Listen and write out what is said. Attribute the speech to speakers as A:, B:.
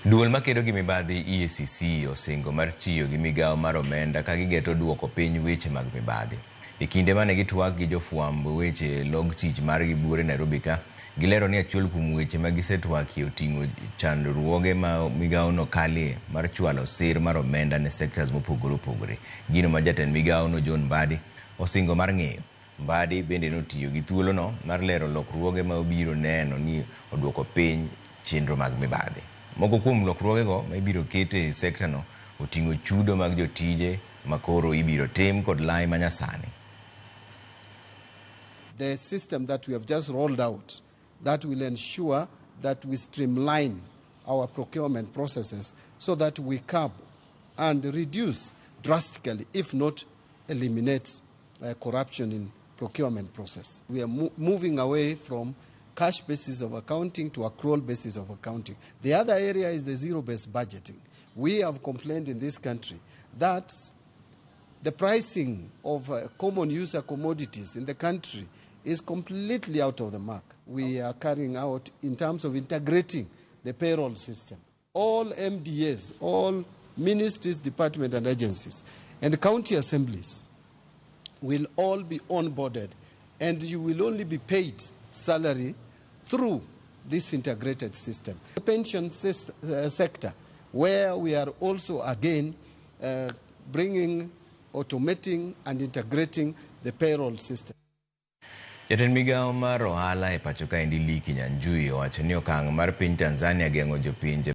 A: Duol makedo gi mibadhi EACC osingo mar tiyo gi migawo mar omenda ka gigeto duoko piny weche mag mibadhi. E kinde mane gitwak gi jofwamb weche log tich margi buore Nairobi ka, gilero ni achiel kuom weche ma gisetwakie oting'o chandruoge ma migawono kalie mar chwalo sir mar omenda ne sectors mopogore opogore. Gino ma jatend migawono John Mbadi osingo mar ng'iyo. Mbadi bende notiyo gi thuolono mar lero lokruoge ma obiro neno ni oduoko piny chenro mag mibadhi. Moko kuom lokruogego ma ibiro ket e sekta no oting'o chudo mag jotije ma koro ibiro tim kod lai manyasani.
B: The system that we have just rolled out that will ensure that we streamline our procurement processes so that we curb and reduce drastically, if not eliminate, corruption in procurement process. We are moving away from cash basis of accounting to accrual basis of accounting. The other area is the zero-based budgeting. We have complained in this country that the pricing of common user commodities in the country is completely out of the mark. We are carrying out in terms of integrating the payroll system. All MDAs, all ministries, departments and agencies, and county assemblies will all be onboarded, and you will only be paid salary through this integrated system. The pension sector, where we are also again bringing, automating and integrating the payroll system.
A: Jatend migawo mar ohala e pacho kaendi Lee Kinyanjui owacho ni okang' mar piny Tanzania geng'o jopinje